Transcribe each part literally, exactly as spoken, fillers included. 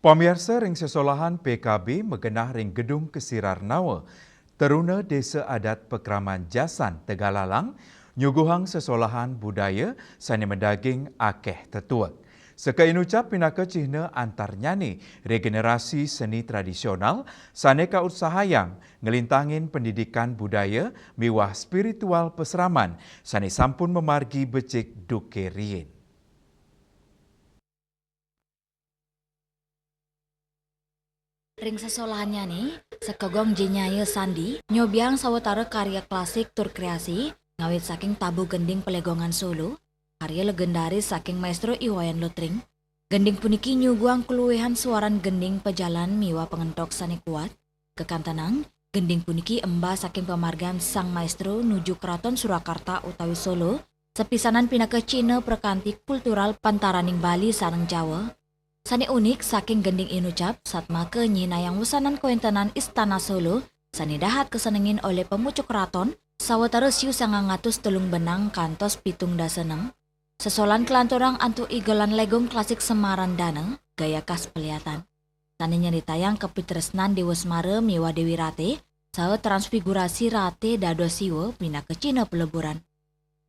Pamiarsa, ring sesolahan P K B magenah ring Gedung Kesirarnawa, teruna Desa Adat Pakraman Jasan Tegalalang nyuguhang sesolahan budaya sane madaging akeh tetuek. Seka inucap pinaka cihna antarnyane regenerasi seni tradisional sane kautsahayang nglintangin pendidikan budaya miwah spiritual pasraman sane sampun mamargi becik duke riin. Ring sesolahannyane, Sekegong Jenyaya Sandi nyobiang sawatara karya klasik tur kreasi, ngawit saking tabuh gending palegongan Solo, karya legendaris saking Maestro I Wayan Lutring. Gending puniki nyuguhang kaluihan suaran gending pajalan miwah pangentok sane kuat. Kakantenang, gending puniki embas saking pamargin Sang Maestro nuju Keraton Surakarta utawi Solo, sapisanan pinaka cihna prakanti kultural pantaraning Bali sareng Jawa. Sane unik, saking gending inucap, satmaka nyihnayang wesanan kawentenan Istana Solo sane dahat kasenengin olih pamucuk keraton sawatara siu sangang atus telung benang kantos pitung dasa nem. Sesolahan kalanturang antuk igelan legung klasik Semarandana, gaya khas Peliatan, sane nyritayang kapitresnan Dewa Semara miwah Dewi Ratih, saha transfigurasi Ratih dados Siwa pinaka cihna peleburan.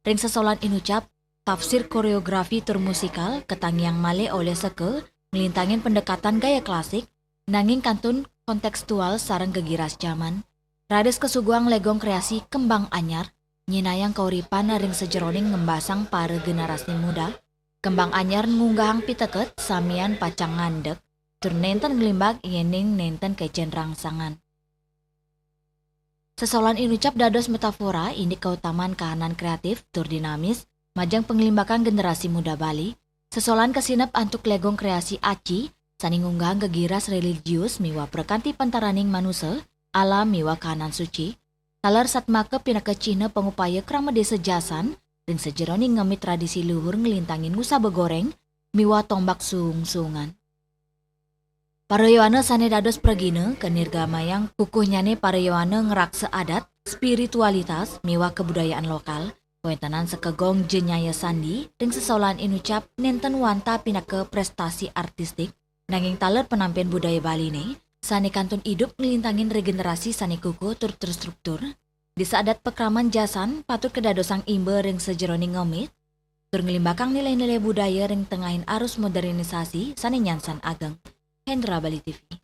Ring sesolahan inucap, tafsir koreografi tur musikal katangiang malih olih seka nglintangin pendekatan gaya klasik, nanging kantun kontekstual sareng gegiras jaman. Raris kasuguhang legung kreasi Kembang Anyar, nyihnayang kauripan ring sajeroning ngembasang para generasi muda. Kembang Anyar ngunggahang piteket samian pacang ngandeg, tur nenten nglimbak yening nenten kecen rangsangan. Sesolahan inucap dados metafora indik kautaman kahanan kreatif tur dinamis, majeng panglimbakang generasi muda Bali. Sesolahan kasineb antuk legung kreasi Aci, sane ngunggahang gegiras religius miwah prakanti pantaraning manusa, alam miwah kahanan suci. Taler satmaka pinaka cihna pangupaya krama desa Jasan, ring sajeroning ngemit tradisi luhur nglintangin ngusaba goreng, miwah tombak suung-suungan. Para yowana sane dados pragina kanirgamayang kukuhnyane para yowana ngraksa adat, spiritualitas, miwah kabudayaan lokal. Kawentenan Sekegong Jenyaya Sandi ring sesolahan inucap nenten wantah pinaka prestasi artistik, nanging taler panampian budaya Baline sane kantun idup nglintangin regenerasi sane kukuh tur terstruktur. Desa Adat Pakraman Jasan patut kadadosang imba ring sajeroning ngemit, tur nglimbakang nilai-nilai budaya ring tengahing arus modernisasi sane nyansan ageng. Hendra Bali T V.